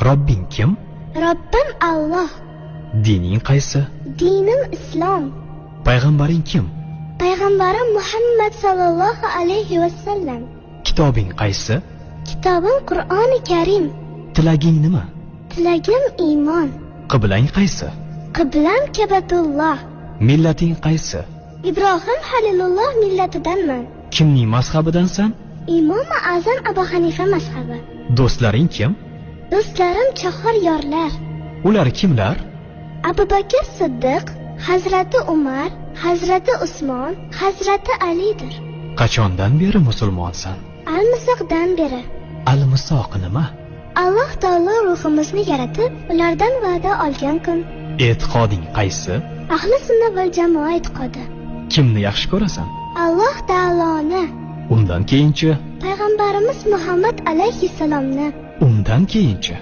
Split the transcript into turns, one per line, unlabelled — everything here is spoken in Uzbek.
Robbing kim?
Robbim Alloh.
Dining qaysi?
Dinim Islom.
Payg'ambaring kim?
Payg'ambarim Muhammad sallallohu alayhi va sallam.
Kitobing qaysi?
Kitobim Qur'oni Karim.
Tilaging nima?
Tilagim iymon.
Qiblang qaysi?
Qiblam Kabatulloh.
Millating qaysi?
Ibrohim Halilulloh millatidanman.
Kimning mazhabidansan?
Imom Azam Abu Hanifa mazhabi.
Do'stlaring kim?
Do'stlarim chahar yorlar.
Ular kimlar?
Abu Bakr Siddiq, Hazrati Umar, Hazrati Usmon, Hazrati Alidir.
Qachondan beri musulmonsan?
Al-Misoqdan beri.
Al-Misoq nima?
Alloh taolo ruhimizni yaratib, ulardan va'da olgan kun.
E'tiqoding qaysi?
Ahli sunna val jamoa e'tiqodi.
Kimni yaxshi ko'rasan?
Alloh taoloni.
Undan keyinchi?
Payg'ambarimiz Muhammad alayhissalomni.
Undan keyinchi?